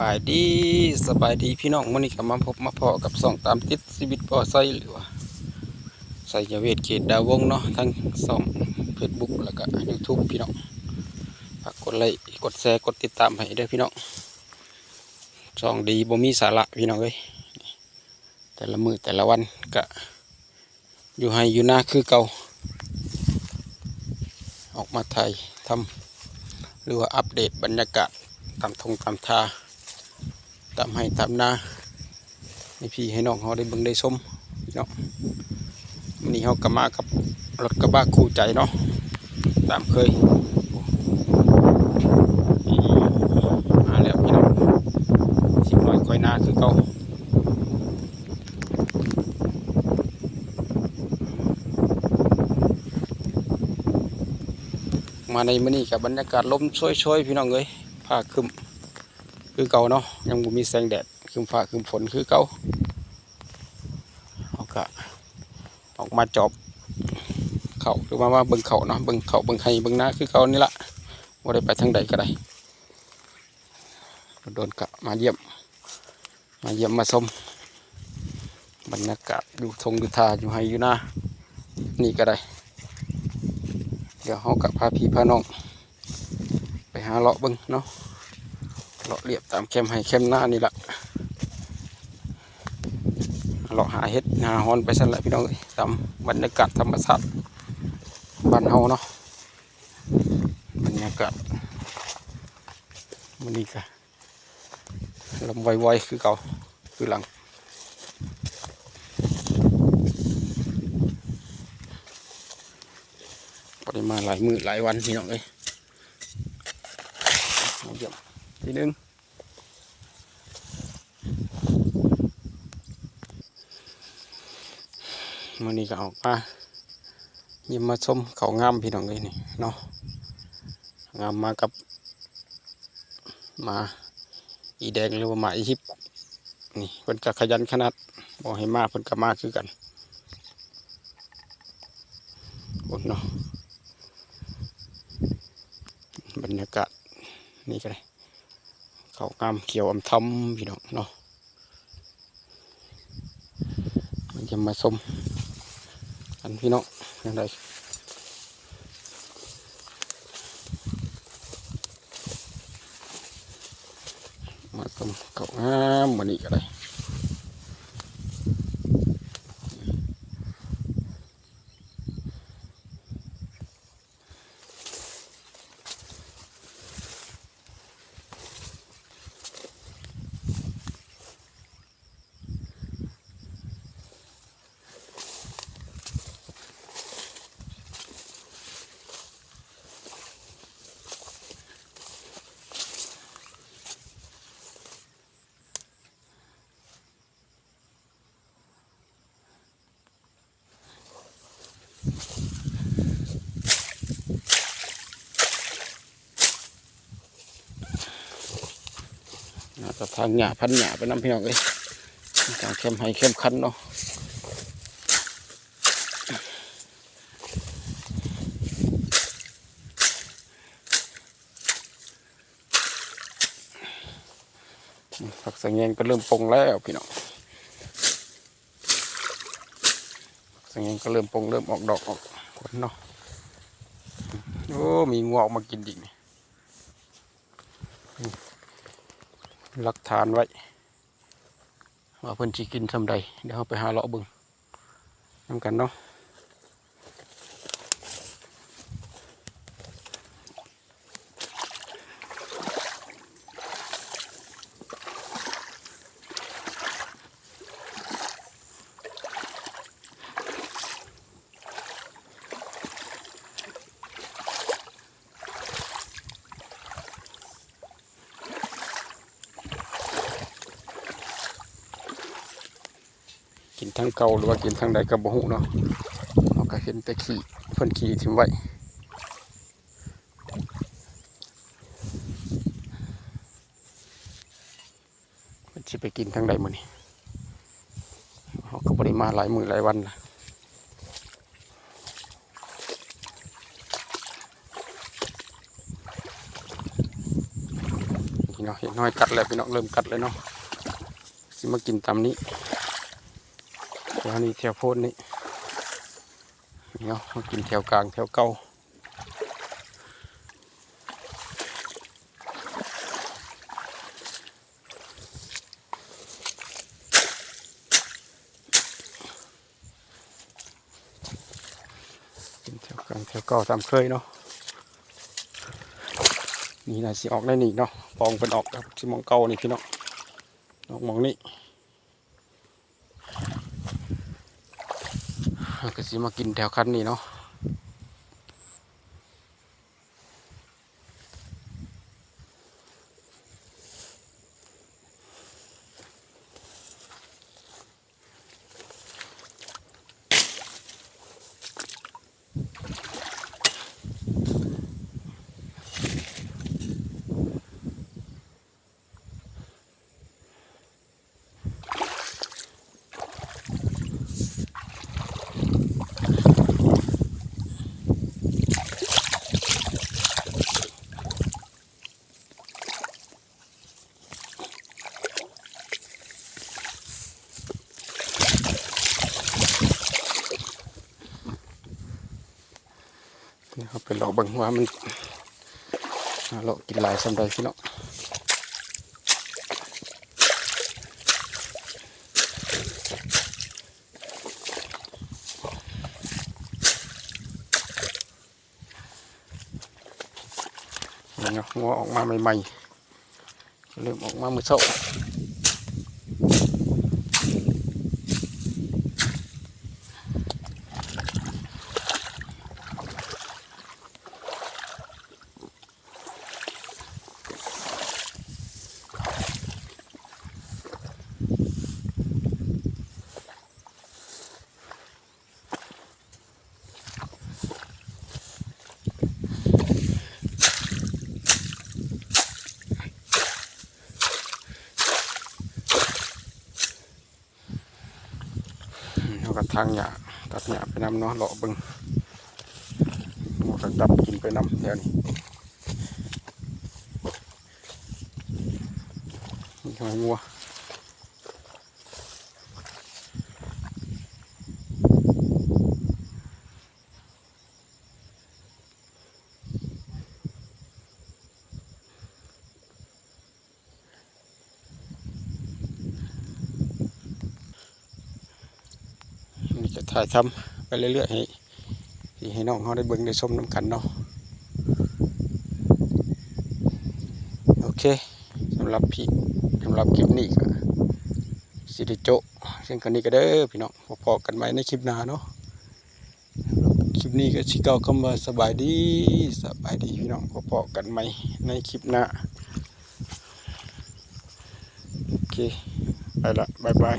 ສະບາຍດີ ສະບາຍດີພີ່ນ້ອງ, ມື້ນີ້ກໍມາພົບມາພໍ້ກັບຊ່ອງຕາມຕິດຊີວິດບໍ່ໄຊ ຫຼືວ່າໄຊຍະເວດເຂດດາວົງເນາະ, ທັງຊ່ອງເຟສບຸກ ແລ້ວກໍຢູທູບພີ່ນ້ອງ. ຝາກກົດໄລ ກົດແຊ ກົດຕິດຕາມໃຫ້ເດີພີ່ນ້ອງ. ຊ່ອງດີບໍ່ມີສາລະພີ່ນ້ອງເອີຍ, ແຕ່ລະມື້ແຕ່ລະວັນກະ ຢູ່ໄຮ່ຢູ່ນາຄືເກົ່າ, ອອກມາຖ່າຍທຳ ຫຼືວ່າອັບເດດບັນຍາກາດຕາມທົ່ງຕາມທ່າ ຕາມໄຮ່ຕາມນາ ໃຫ້ພີ່ໃຫ້ນ້ອງເຮົາໄດ້ເບິ່ງໄດ້ຊົມເນາະ. ມື້ນີ້ເຮົາກໍມາກັບລົດກະບະຄູ່ໃຈເນາະ ຕາມເຄີຍ. ນີ້ ມາແລ້ວພີ່ນ້ອງ, ຊິມນ້ອຍຄອຍນາຄືເກົ່າ. ມາໃນມື້ນີ້ກໍບັນຍາກາດລົມໂຊຍໆ ພີ່ນ້ອງເອີຍ, ຟ້າຄຶ້ມຄືເກົ່າເນາະ, ຍັງບໍ່ມີແສງແດດ, ຄຶ້ມຟ້າຄຶ້ມຝົນຄືເກົ່າ. ເຮົາກະອອກມາຈອບເຂົ້າ ຫຼືວ່າມາເບິ່ງເຂົ້າເນາະ, ເບິ່ງເຂົ້າເບິ່ງໄຮ່ເບິ່ງນາຄືເກົ່ານີ້ລະ, ບໍ່ໄດ້ໄປທາງໃດກໍໄດ້. ໂດນໆ ກະມາຢ້ຽມ ມາຢ້ຽມມາຊົມບັນຍາກາດຢູ່ທົ່ງຢູ່ທ່າ ຢູ່ໄຮ່ຢູ່ນານີ້ກໍໄດ້. ດຽວເຮົາກໍພາພີ່ພານ້ອງໄປຫາເລາະເບິ່ງເນາະ, ເລາະລຽບຕາມແຄມໄຮ່ແຄມນານີ້ລະ, ເລາະຫາເຫັດຫາຫອນໄປຊັ້ນລະພີ່ນ້ອງເອີຍ, ຕາມບັນຍາກາດທຳມະຊາດບ້ານເຮົາເນາະ. ບັນຍາກາດມື້ນີ້ກະ ລົມວອຍໆ ຄືເກົ່າ ຄືຫຼັງ ບໍ່ໄດ້ມາຫຼາຍມື້ຫຼາຍວັນພີ່ນ້ອງເອີຍ, ມາຢ້ຽມທີໜຶ່ງ. ມື້ນີ້ກໍອອກມາຢ້ຽມມາຊົມເຂົ້າງາມພີ່ນ້ອງເອີຍນີ້ເນາະ, ງາມມາກັບໝາອີແດງ ຫຼືວ່າໝາອີຢິບນີ້, ເພິ່ນກໍຂະຫຍັນຂະໜາດ, ບອກໃຫ້ມາເພິ່ນກໍມາຄືກັນພຸ້ນເນາະ. ບັນຍາກາດນີ້ກໍໄດ້ ເຂົ້າງາມຂຽວອຳທຳພີ່ນ້ອງເນາະ, ມາຢ້ຽມມາຊົມກັນພີ່ນ້ອງ, ຈັ່ງໃດມາຊົມເຂົ້າງາມມື້ນີ້ກໍໄດ້. ໜ້າຈະຖາງຫຍ້າພັນຫຍ້າໄປນຳພີ່ນ້ອງເອີຍ, ທາງແຄມໄຮ່ແຄມຄັນເນາະ. ຜັກສະແງງກໍເລີ່ມປົ່ງແລ້ວພີ່ນ້ອງ, ຜັກສະແງງກໍເລີ່ມປົ່ງ ເລີ່ມອອກດອກອອກຜົນເນາະ. ໂອ້ ມີງົວອອກມາກິນອີກນີ້, ຫຼັກຖານໄວ້ວ່າເພິ່ນຊິກິນຊ່ຳໃດ, ດຽວເຮົາໄປຫາເລາະເບິ່ງ ນຳກັນເນາະ. ກິນທາງເກົ່າ ຫຼືວ່າກິນທາງໃດກໍບໍ່ຮູ້ເນາະ, ເຮົາກໍເຫັນແຕ່ຂີ້ ເພິ່ນຂີ້ຖິ້ມໄວ້. ເພິ່ນຊິໄປກິນທາງໃດມື້ນີ້? ເຮົາກໍບໍ່ໄດ້ມາຫຼາຍມື້ຫຼາຍວັນລະ. ນີ້ເນາະ ເຫັນ ນ້ອຍກັດແລ້ວພີ່ນ້ອງ ເລີ່ມກັດແລ້ວເນາະ. ຊິມາກິນຕາມນີ້ ແຖວນີ້ ແຖວໂພນນີ້ ເນາະ ມາກິນແຖວກາງ ແຖວເກົ່າ. ກິນແຖວກາງແຖວເກົ່າຕາມເຄີຍເນາະ. ນີ້ນະ ຊິອອກໃນນີ້ເນາະ ປອງເພິ່ນອອກ ຊິມອງເກົ່ານີ້ພີ່ນ້ອງ ອອກມອງນີ້. ເຮົາກໍຊິມາກິນແຖວຄັນນີ້ເນາະ. ດຽວເຮົາໄປເລາະເບິ່ງວ່າມັນ ເລາະກິນຫຼາຍສ່ຳໃດພີ່ນ້ອງ. ນີ້ເນາະ ງົວອອກມາໃໝ່ໆ ເລີ່ມອອກມາມື້ເຊົ້າ. ເຮົາກໍຖາງຫຍ້າ ຕັດຫຍ້າໄປນຳເນາະ ເລາະເບິ່ງ ງົວກໍດັບກິນໄປນຳແຖວນີ້ ມີຫອຍງົວ. ນີ້ກໍຖ່າຍທຳໄປເລື້ອຍໆ ໃຫ້ ຊິໃຫ້ນ້ອງເຮົາໄດ້ເບິ່ງໄດ້ຊົມນຳກັນເນາະ. ໂອເຄ ສຳລັບ ສຳລັບຄລິບນີ້ກໍຊິໄດ້ໂຈະ ເຊິ່ງກັນນີ້ກໍເດີພີ່ນ້ອງ ພໍ້ກັນໃໝ່ໃນຄລິບໜ້າເນາະ. ຄລິບນີ້ກໍຊິກ່າວຄຳວ່າສະບາຍດີ ສະບາຍດີພີ່ນ້ອງ ພໍ້ກັນໃໝ່ໃນຄລິບໜ້າ. ໂອເຄ ໄປລະ ບາຍບາຍ.